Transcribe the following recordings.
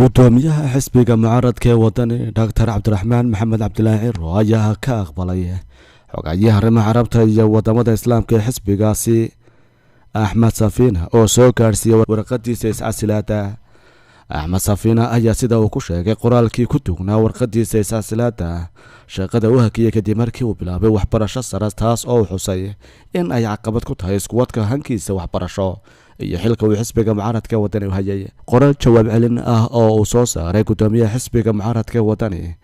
Gudoomiyaha xisbiga mucaaradka ee Wadani, Doctor Cabdiraxmaan Maxamed Cabdilaahi Ciro, ayaa ka aqbalay xogayaha arrimaha Carabta iyo wadamada Islaamka ee xisbigaasi, Axmed Safiina, oo soo gaadhsiiyey warqadiisa iscasilaada. Axmed Safiina ayaa sida uu ku sheegay qoraalkii ku dugnaa warqadiisa iscasilaada shaqada u hakiyay kadib markii uu bilaabay waxbarasho sare, taas oo uu xusay in ay caqabad ku tahay iskuwadka hankiisa waxbarasho iyo xilka uu xisbiga mucaaradka Wadani u hayay. Qoraal jawaab celin ah oo uu soo saaray gudoomiyaha xisbiga mucaaradka Wadani,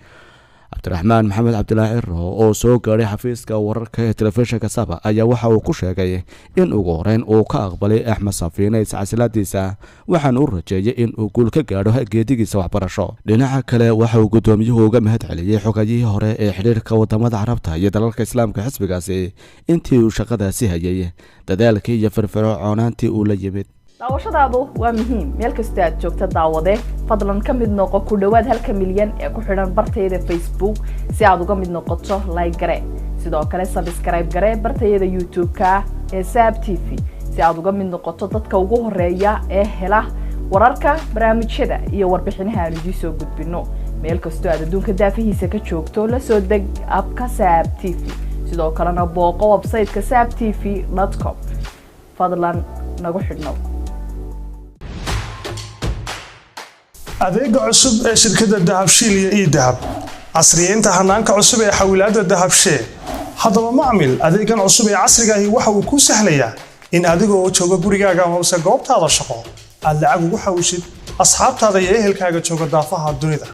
Cabdiraxmaan Maxamed Cabdilaahi Ciro, oo soo gaadhay xafiiska wararka ee telefishinka Saba, ayaa waxa uu ku sheegay in ugu horeyn uu ka aqbalay Axmed Safiine iscasilaadiisa, waxaana u rajeeyay in uu guul ka gaadho geedigiisa waxbarasho. Dhinaca kale, waxa uu gudoomiyuhu uga mahad celiyey xogayihii hore ee xidhiirka wadamada Carabta iyo dalalka Islaamka xisbigaasi intii uu shaqadaasi hayay dadaalkii iyo firfircoonaantii uu la yimid. Daawashadaadu waa muhiim meel kasta aad joogta. Daawade, fadlan ka mid noqo ku dhowaad halka milyan ee ku xidhan bartayada Facebook. Si aad uga mid noqoto, like garee, sidoo kale subscribe garee bartayada YouTube-ka ee Saab TV, si aad uga mid noqoto dadka ugu horeeya ee hela wararka, barnaamijyada iyo warbixinaha aan idiin soo gudbino. Meel kastoo aad adduunka daafihiisa ka joogto, la soo deg app-ka Saab TV, sidoo kalena booqo website-ka saabtv.com. Fadlan nagu xidhnow. Adeega cusub ee shirkadda Dahabshiil iyo eDahab, casriyeynta hanaanka cusub ee xawilaadda Dahabshee. Haddaba macmil, adeegan cusub ee casriga ahi waxa uu kuu sahlayaa in adigoo jooga gurigaaga amase goobtaada shaqo aad lacag ugu xawishid asxaabtaada iyo ehelkaaga jooga daafaha dunida.